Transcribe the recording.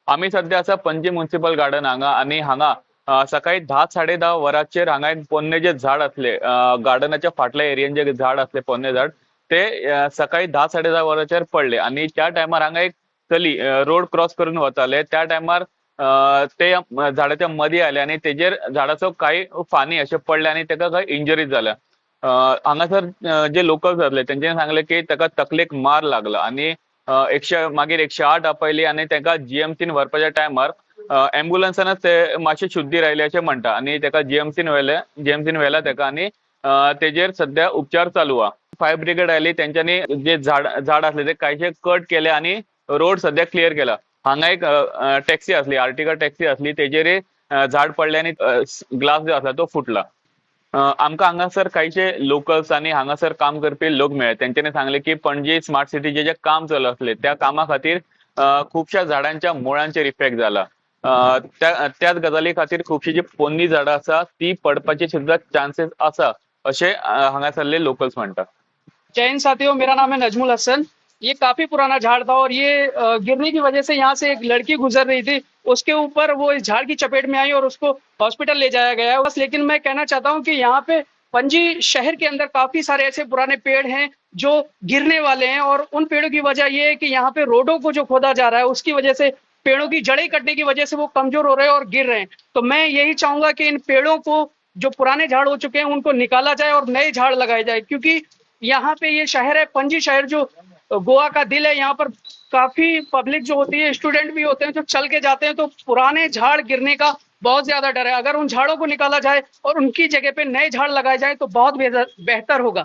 आमी सध्या आसा पणजी म्युनिसिपल गार्डन हांगा आनी हांगा सकाळी 10-10:30 वरांचेर हांगा एक पोन्ने जे झाड असले, गार्डनाच्या फाटल्या एरियन जे झाड असले पोन्ने झाड, ते सकाळी 10-10:30 वरांचेर पडले आनी त्या टायमार हांगा एक चली रोड क्रॉस करून वताले. त्या टायमार ते झाडाच्या मदीं आले आनी तेजेर झाडाचो कांय फानी अशे पडले आनी ताका कांय इंजरीज जाल्या. हांगासर जे लोकल्स आसले तेंच्यांनी सांगले की ताका तकलेक मार लागला आनी मागीर 108 आपयली आनी ताका जीएमसीन व्हरपाच्या टायमार एम्ब्युलन्सानच ते मातशी शुद्धीर आयली अशें म्हणटा आनी ताका जीएमसीन व्हेले, जीएमसीन व्हेला ताका आनी तेजेर सध्या उपचार चालू आहा. फायर ब्रिगेड आयली, तेंच्यांनी जे झाड आसले ते कांयशे कट केले आनी रोड सध्या क्लियर केला. हांगा एक टॅक्सी आसली, आर्टिका टॅक्सी आसली, तेजेर झाड पडले आनी ग्लास जो आसा तो फुटला. आमकां हांगासर कांयशे लोकल्स आनी हांगासर काम करपी लोक मेळ्ळे. तेंच्यांनी सांगले की पणजी स्मार्ट सिटीचें जें काम चालू आसलें त्या कामा खातीर खुबश्या झाडांच्या मुळांचेर इफेक्ट जाला. त्याच गजाली खातीर खुबशी जी पोन्नी झाडां आसा ती पडपाची सुद्दां चान्सीस आसा अशें हांगासरले लोकल्स म्हणटा. जय हिंद साथियों, मेरा नाम है नजमुल हसन. ये काफी पुराना झाड़ था और ये गिरने की वजह से यहाँ से एक लड़की गुजर रही थी, उसके ऊपर वो इस झाड़ की चपेट में आई और उसको हॉस्पिटल ले जाया गया है। बस लेकिन मैं कहना चाहता हूँ कि यहाँ पे पणजी शहर के अंदर काफी सारे ऐसे पुराने पेड़ हैं जो गिरने वाले हैं और उन पेड़ों की वजह ये है कि यहाँ पे रोडों को जो खोदा जा रहा है उसकी वजह से पेड़ों की जड़ें कटने की वजह से वो कमजोर हो रहे हैं और गिर रहे हैं। तो मैं यही चाहूंगा कि इन पेड़ों को जो पुराने झाड़ हो चुके हैं उनको निकाला जाए और नए झाड़ लगाए जाए, क्योंकि यहाँ पे ये शहर है पणजी शहर जो गोवा का दिल है, यहाँ पर काफी पब्लिक जो होती है, स्टूडेंट भी होते हैं जो चल के जाते हैं, तो पुराने झाड़ गिरने का बहुत ज्यादा डर है। अगर उन झाड़ों को निकाला जाए और उनकी जगह पे नए झाड़ लगाए जाए तो बहुत बेहतर होगा।